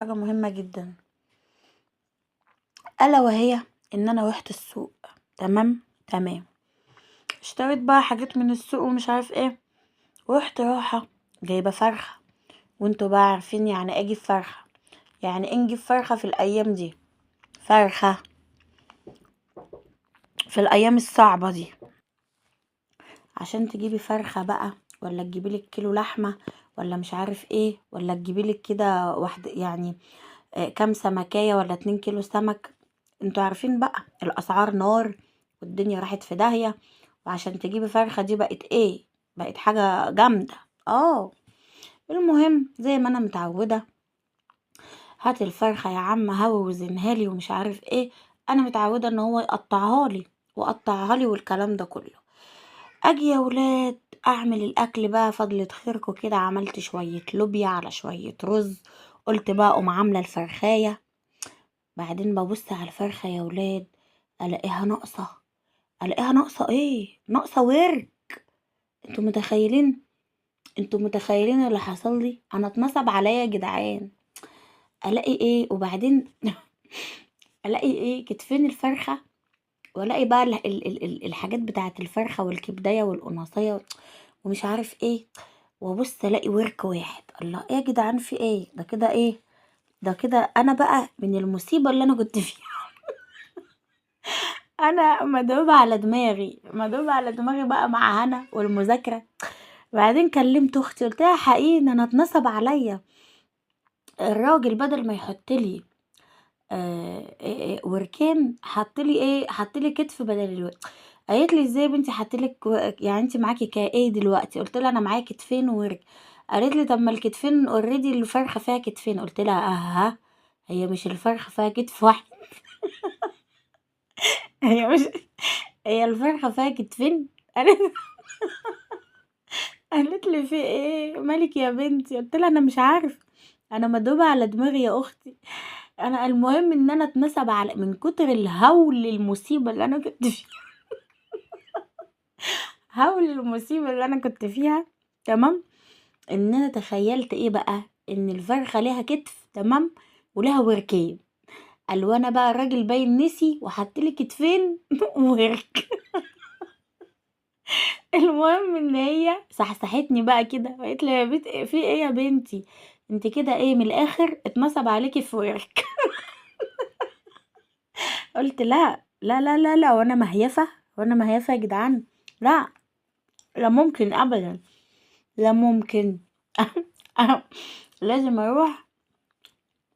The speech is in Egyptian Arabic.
حاجة مهمة جدا، الا وهي ان انا روحت السوق. تمام تمام، اشتريت بقى حاجات من السوق ومش عارف ايه، ورحت رايحة جايبه فرخة، وانتوا بقى عارفين يعني ايه اجيب فرخة، يعني ايه نجيب فرخة في الايام دي، فرخة في الايام الصعبة دي. عشان تجيبي فرخة بقى، ولا تجيبي لك كيلو لحمه، ولا مش عارف ايه، ولا تجيبي لك كده واحدة يعني، كام سمكايه، ولا 2 كيلو سمك. انتوا عارفين بقى الاسعار نار والدنيا راحت في داهية، وعشان تجيبي فرخة دي بقت ايه، بقت حاجة جامدة. المهم زي ما انا متعوده، هات الفرخه يا عم هوي وزنها لي ومش عارف ايه، انا متعوده ان هو يقطعها لي وقطعها لي والكلام ده كله. اجي يا ولاد اعمل الاكل بقى، فضلة خيركم كده، عملت شوية لوبيا على شوية رز، قلت بقى اقوم عامله الفرخايه. بعدين ببص على الفرخه يا ولاد الاقيها ناقصه، الاقيها ناقصه ايه، ناقصه ورك. انتوا متخيلين، انتوا متخيلين اللي حصل لي؟ انا اتنصب عليا يا جدعان. الاقي ايه وبعدين الاقي ايه، كتفين الفرخه، والاقي بقى الحاجات بتاعه الفرخه والكبدايه والقناصيه ومش عارف ايه، وابص الاقي ورك واحد. الله، ايه يا جدعان في ايه ده كده، ايه ده كده؟ انا بقى من المصيبة اللي انا كنت فيها انا مدوبه على دماغي، مدوبه على دماغي بقى مع هنا والمذاكرة. بعدين كلمت اختي قلت لها حقيقي ان انا اتنصب عليا الراجل، بدل ما يحط لي وركين، حط لي ايه، حط لي كتف بدل الورك. قالت لي ازاي يا بنتي حط لك يعني انت معاكي ايه دلوقتي؟ قلت لها انا معايا كتفين وورك. قالت لي طب ما الكتفين already الفرخه فيها كتفين. قلت لها اها، هي مش الفرخه فيها كتف واحد هي مش هي الفرخه فيها كتفين؟ قالت لي في ايه مالك يا بنتي؟ قلت لها انا مش عارف، انا مدوبه على دماغي يا اختي. انا المهم ان انا اتنصب على من كتر الهول المصيبة اللي انا كنت فيها هول المصيبة اللي انا كنت فيها، تمام، ان انا تخيلت ايه بقى، ان الفرخه ليها كتف، تمام، ولها وركين. قال وانا بقى الراجل باين نسي وحط لي كتفين وورك. المهم ان هي صحصحتني بقى كده، وقالت لي يا بنت في ايه يا بنتي انت كده، ايه من الاخر اتنصب عليكي في ورك. قلت لا لا لا لا لا، وانا مهيفه، وانا مهيفه يا جدعان، لا لا ممكن ابدا، لا ممكن لازم اروح